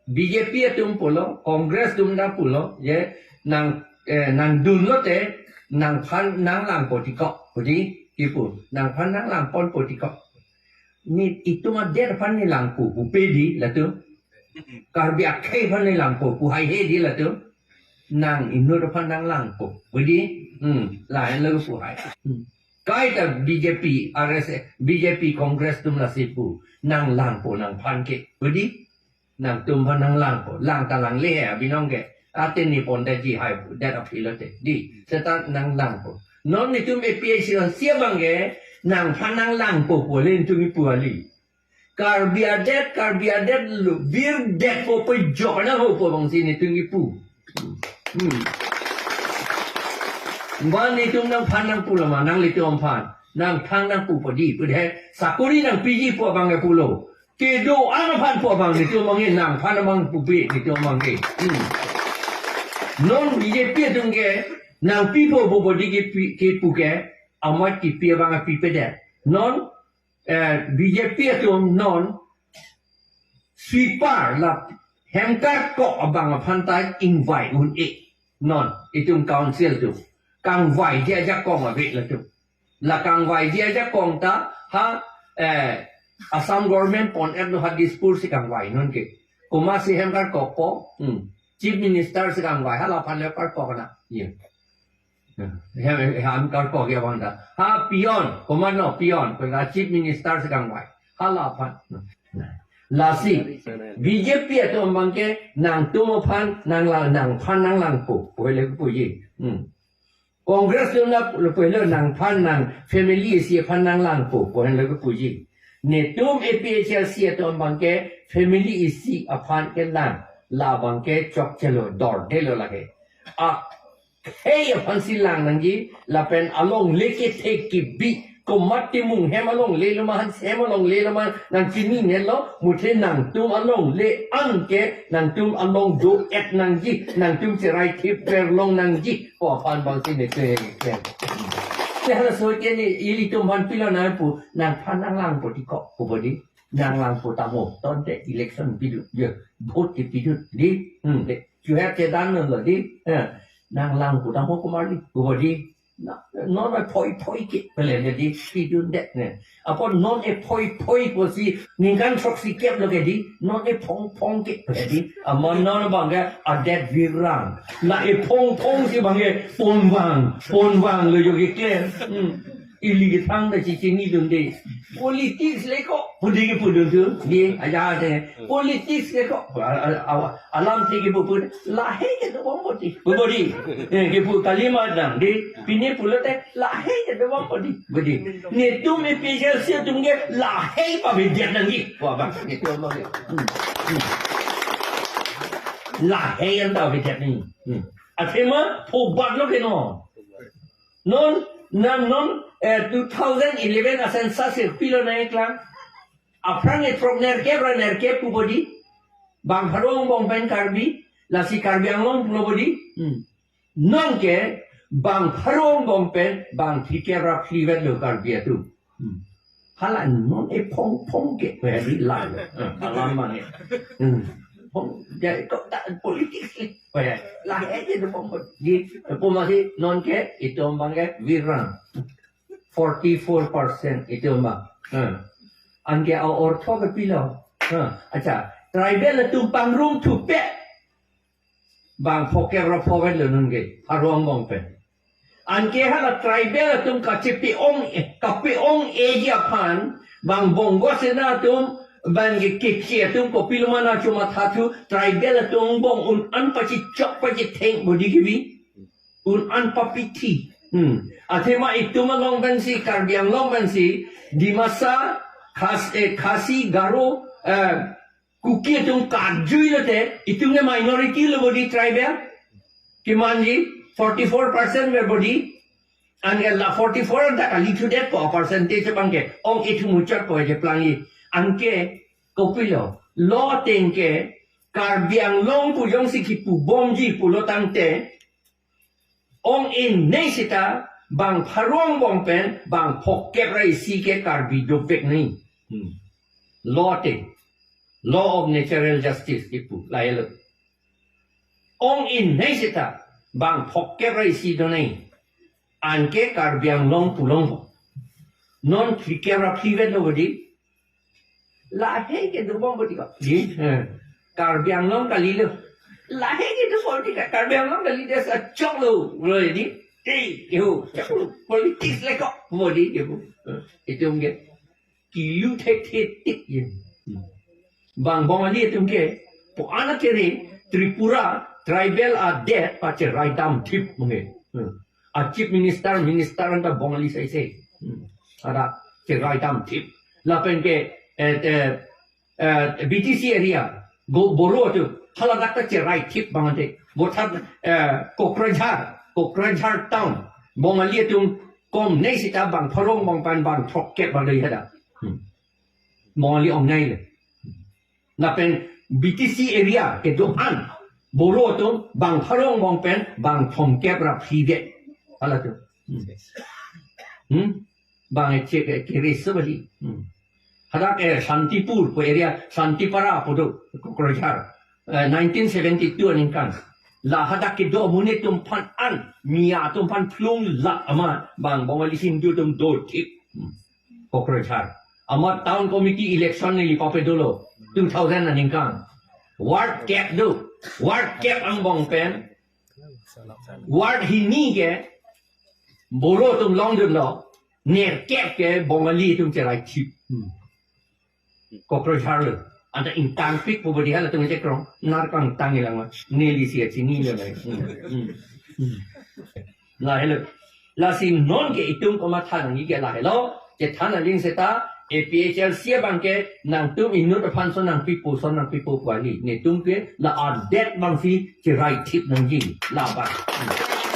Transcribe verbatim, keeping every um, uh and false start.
B J P atum pulo, Congress atum ta pulo, je nang, eh, nangdunlote, nangphan nanglangpo tikok, pu di, kipu, nangphan nanglangponpo tikok. Ne itum adet aphan ne langpo, pupe di latum. Karbi akhei aphan ne langpo, pu haihe di latum. Nang inut aphan nanglangpo, pu di, hmm, lahenlo pu hai. Hmm. Kaita B J P, R S S, B J P, Congress atum lasi pu, nanglangpo nangphan ke, pu di. Nangtum aphan nanglangpo, lang ta langle he abinong ke. Ate ne pondetji hai, det aphi lote. Di, seta nanglangpo. Non netum A P H L C abang ke, nangphan nanglangpo pu le netum kipu kali. Karbi adet, Karbi adet lo, virdetpo pu jok nanghopo abangsi netum kipu. Hmm. Ba netum nangphan nangpu lama, nanglitum aphan. Nangphan nangpupo di, pu de, sakori nangpiji pu abang ke pulo. Kedo-an aphan pu abang netum abang ke nangphan abang pupe netum abang ke. Hmm. Non B J P atum ke nangpipo pu bodi ke pi-, kipu ke amat kipi abang pipedet. Non, eh, B J P atum non sweeper la hem karkok abang aphan ta ingvai un-e. Non itum council atum kangvaiji ajakong ave latum. La kangvaiji ajakong ta ha, eh, Assam government pon-etlo ha Dispur si kangvai non ke. Komatsi hem karkokpo, hmm, Chief Minister si kangvai, hala aphan le karkok na. Ye. Hmm. Hem, hem karkok ya bang ta. Ha peon, komatno peon, komatsi Chief Minister si kangvai. Hala aphan. Hmm. Lasi, B J P atum abang ke nangtum aphan nangla-, nangphan nanglangpo, pu le puji. Hmm. Congress atum ta pulo pulo nangphan nang family isi aphan nanglangpo, pu henlo ke puji. Netum A P H L C atum abang ke family isi aphan kelang, labang ke chokchelo, dordelo lake. Akhei aphansi lang nangji, lapen alongle kethe kebi, komat timung hem alongle loma, hanse hem alongle loma, nangchini nelo, muthe nangtum alongle anke, nangtum along do-et nangji, nangtum cherai thip perlong nangji, pu aphan abangsi ne ke, ke. Te halaso ke ne ilitum aphan pilo nangpu, nangphan nanglangpo tikok, pu bodi, nanglangpo tamo, tonte election bidu, ye, vote ke bidu, di, hmm, de, you have to done lo, di, eh, nanglangpo tamo komarli, pu bodi, na, non phoi phoi ke, pele, ne, di, bidundet, ne. Apot non ephoi phoi pusi ningkan throksi kep lo ke di, non ephong phong ke pe di. Amat non abang ke adet virang. La ephong phong si abang ke ponvang, ponvang lo jo keklem. Hmm. Ili kethang ta chichinidunde. Politics le ko, pu di ke pudun tu, di, aja de. Politics le ko, a-, a-, a-, alamthe kipu pu, lahei kedobompo di. Pu bodi. Eh, kipu kalimat dam di. Pine pulote, lahei kedobompo di. Pu di. Netum A P H L C atum ke lahei pavedet nangji. Pu abang. Netum abang. Hmm. Hmm. Lahei an ta pavedet nangji. Hmm. Athema phobat lo ke non. Non, na non, eh, two thousand eleven a-census ke pilo nangklang. Aphrang e throk nerkep ra nerkep pu bodi. Bang pharo angbong pen Karbi, lasi Karbi Anglong pulo bodi. Hmm. Non ke bang pharo angbong pen bang phlikep ra phlivet lo Karbi atum. Hmm. Hala non ephong phong ke pe di la lo. Hmm. Alam mane. Hmm. Phong, ya, kok ta politics le. Pe, lahei kedobompo di, pu masi non ke itum abang ke virang. Forty-four percent itum abang. Hmm. Anke a-ortho ke pilo. Hmm. Acha, tribal atum pangrum thupe. Bang phokep ra phovet lo non ke, pharo angbong pen. Anke hala tribal atum kachepe-ong, kape-ong-eji aphan, bang Bongo Sena atum, bang ke keche atum kopilo mana chuma thathu, tribal atum angbong un-an pachichok pachitheng bodi kibi. Un-an papithi. Hmm. Athema itum along pensi, Karbi Anglong pensi, Dimasa, Khas-, eh, Khasi, Garo, eh, Kuki atum karjui lote, itum ke minority lo bodi tribal. Kimanji, forty-four percent ver bodi. Anke la forty-four ta kali thudetpo percentage abang ke. Ong-e thumuchotpo je plangji. Anke kopilo. Lo ateng ke Karbi Anglong pu jongsi kipubomji pulo tangte. Ong-e nei seta bang pharo angbong pen bang phokep ra isi ke Karbi dopik ni. Hmm. Lo ateng. Law of natural justice kipu lahelo. Ong-in nei seta bang phongkep ra isi do nei. Anke Karbi Anglong pulongpo. Non phlikep ra phlivet lo bodi. Lahei kedo bom bodi ko. Di, eh. Karbi Anglong kalilo. Lahei kedo bom bodi ka. Karbi Anglong kali dia sa choklo. Lo di. Hei, yo, choklo. Politics le ko. Bodi ke bu. Eh, itum ke. Kilu thekthetik ye. Bang Bongali atum ke, po anak kere, Tripura, tribal adet, pacherai damthip mungkin. Hmm. A chief minister, minister anta Bongali saisai. Hmm. Ada cherai damthip. Lapen ke, eh, eh, eh, B T C area, go Boro atum, haladak ta cherai thip bang ante. Bothat, eh, Kokrajhar, Kokrajhar town, Bongali atum, kom nei seta bang pharo angbong pen bang throkkep bang dei hada. Hmm. Bongali ong nei le. Lapen B T C area kedo-an Boro atum bang pharo angbong pen bang thomkep ra phlidet. Halatum. Hmm. Hmm? Bang echek ke kiri sebali. Hmm. Hadak eh Shantipur pu area, Shantipara pu do, Kokrajhar. Eh, nineteen seventy-two aningkan. La hadak kedo amonit atum aphan an, Miya atum aphan phlung lak amat bang Bongali Hindu atum dothip. Hmm. Kokrajhar. Amat town committee election neli pape dolo. Two thousand aningkan. Ward kep do. Ward kep angbong pen. Ward hini ke Boro atum longdunlo. Nerkep ke Bongali atum cherai thip. Hmm. Kokrajhar lo. Anta ingtangpik pu bodi halatum chekrong. Nar kangtang ilang ma. Neli si achinilo nai. Hmm. Hmm. Hmm. Lahelo. Lasi non ke itum komat than nangji ke lahelo. Chethan nangji seta A P H L C abang ke nangtum inut aphan son nangpipo, son nangpipo kali. Netum ke la adet bangsi cherai thip nangji. Labang. Hmm.